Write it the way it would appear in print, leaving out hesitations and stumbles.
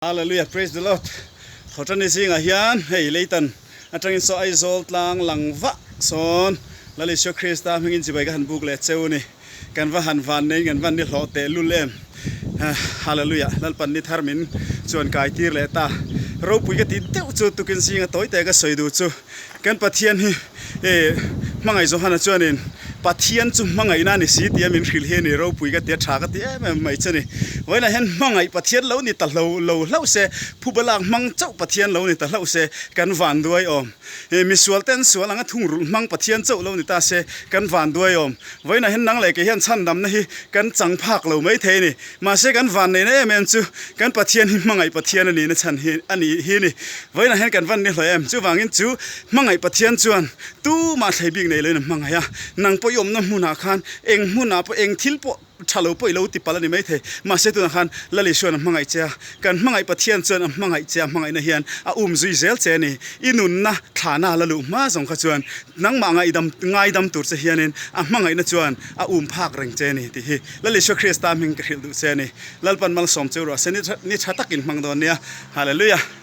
Hallelujah praise the Lord Thawṭani zingah hian hei leitan aṭangin saw Aizawl tlang lang vah sawn Lal Isua Krista hmingin chibai ka han buk leh cheu a ni. Kan va han van neiin kan van ni hlawh teh lul em. Hallelujah Lalpan ni thar min chuan kai tir leh ta. Ropui ka tih deuh chu tukin zinga tawi te ka sawi duh chu Kan Pathian hi e hmangaih Johana chuanin Pathian chu hmangaihna a ni si tia min hrilh hi a ni ropui ka ti a, tha ka ti em em mai chu a ni. Vawiinah hian hmangaih Pathian lo ni ta hlo lo hlauh se, phuba lak hmang chauh Pathian lo ni ta hlauh se kan van duai awm. E misual te an sual anga thungrulh hmang Pathian chauh lo ni ta se kan van duai awm. Vawiinah hian nang leh kei hian chhandamna hi kan chang phak lo mai thei a ni. Mahse kan vanneihna em em chu kan Pathian hi hmangaih Pathian a nihna chhan hi a nih hi a ni. Vawiinah hian kan van ni hlawih em? Chuvangin chu hmangaih Pathian chuan tumah thlei bik nei loin a hmangaih a. Nang pawh i awmna hmunah khan eng hmunah pawh eng thil pawh tha lo pawh i lo ti palh a ni maithei. Mahse tunah khan Lal Isuan a hmangaih che a, kan hmangaih Pathian chuan a hmangaih che a, hmangaihna hian a um zui zel che a ni. I nunna thlahna la luh hma zawng kha chuan nangmah ngaidam ngaidam tur che hianin a hmangaihna chuan a um phak reng che a ni tih hi Lal Isua Krista hming ka hrilh duh che a ni. Lalpan malsawm cheu rawh se, ni tha takin hmang dawn nia. Hallelujah.